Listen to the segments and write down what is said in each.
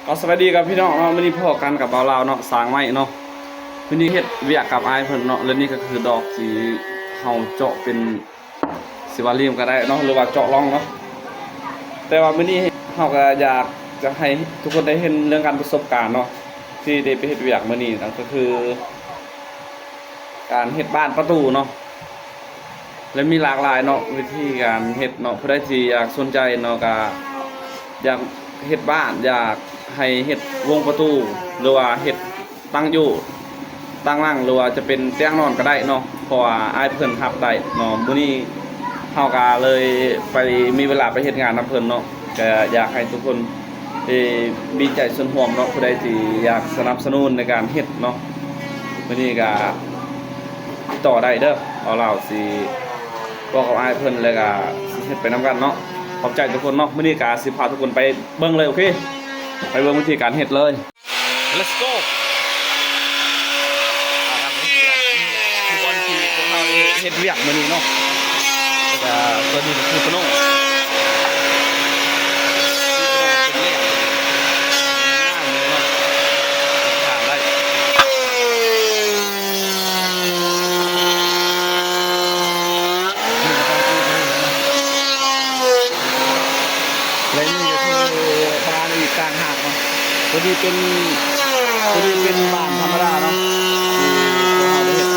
ເອົາ ສະບາຍດີກັບພີ່ນ້ອງເນາະ, ມື້ນີ້ພໍ້ກັນກັບບ່າວລາວເນາະ, ຊ່າງໄມ້ເນາະ. ມື້ນີ້ເຮັດວຽກກັບອ້າຍເພິ່ນເນາະ, ແລະນີ້ກໍຄືດອກທີ່ເຮົາເຈາະເປັນ ຊິວ່າຫຼີ້ມກໍໄດ້ເນາະ ຫຼືວ່າເຈາະຮ່ອງເນາະ. ແຕ່ວ່າມື້ນີ້ເຮົາກໍຢາກຈະໃຫ້ທຸກຄົນໄດ້ເຫັນເລື່ອງການປະສົບການເນາະ ທີ່ໄດ້ໄປເຮັດວຽກມື້ນີ້ນະ, ກໍຄືການເຮັດບານປະຕູເນາະ. ແລະມີຫຼາກຫຼາຍເນາະ ວິທີການເຮັດເນາະ. ຜູ້ໃດທີ່ຢາກສົນໃຈເນາະ ກະຢາກເຮັດບ້ານ ຢາກໃຫ້ເຮັດວົງປະຕູ ຫຼືວ່າເຮັດຕັ້ງຢູ່ ຕັ້ງນັ່ງ ຫຼືວ່າຈະເປັນຕຽງນອນກໍໄດ້ເນາະ, ເພາະວ່າອ້າຍເພິ່ນຮັບໄດ້ເນາະ. ມື້ນີ້ເຮົາກະເລີຍໄປ ມີເວລາໄປເຮັດງານນຳເພິ່ນເນາະ, ກະຢາກໃຫ້ທຸກຄົນ ເອີ ມີໃຈສ່ວນຮ່ວມເນາະ, ຜູ້ໃດທີ່ຢາກສະໜັບສະໜູນໃນການເຮັດເນາະ, ມື້ນີ້ກະຕິດຕໍ່ໄດ້ເດີ. ເອົາ ລາວຊິບອກກັບອ້າຍເພິ່ນ ແລ້ວກະຊິເຮັດໄປນຳກັນເນາະ. ຂອບໃຈທຸກຄົນເນາະ. ມື້ນີ້ກະຊິພາທຸກຄົນໄປເບິ່ງເລີຍ. ໂອເຄ ໄປເບິ່ງວິທີການເຮັດເລີຍ. Let's go. ອ່າ ຄືບ່ອນທີ່ພວກເຮົາໄດ້ເຮັດວຽກມື້ນີ້ເນາະ, ແລ້ວກະຕົວນີ້ກໍຄືປະໂນງ ເປັນແນວງາມເລີຍເນາະ, ຖາມໄດ້. ແລະນີ້ກໍຄືບ້ານອີກຕ່າງຫາກເນາະ. ຕົວນີ້ເປັນ ຕົວນີ້ເປັນບ້ານທຳມະດາເນາະ ທີ່ພວກເຮົາໄດ້ເຮັດ.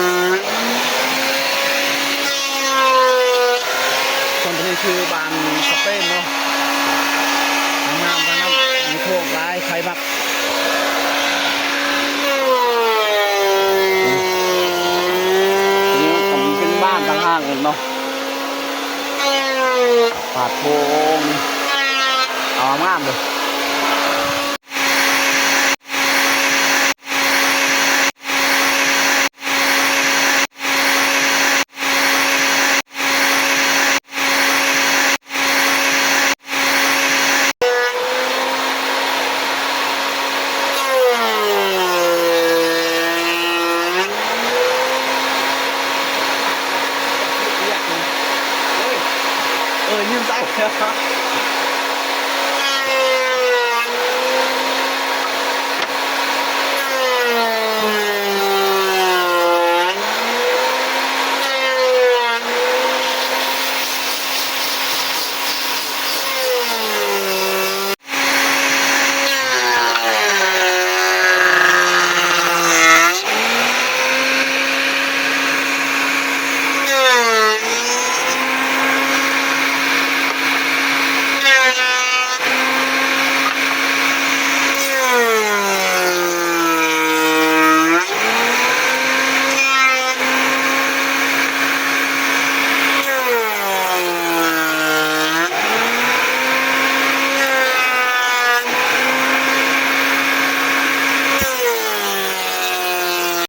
ສ່ວນຕົວນີ້ຄືບ້ານສະເປນເນາະ, ງາມໆ ທັງນັ້ນ, ມີໂຄກຫຼາຍ ໃຜມັກ. ອັນນີ້ກໍເປັນບ້ານຕ່າງຫາກເນາະ. ປາດໂທ ເອົາງາມເລີຍ.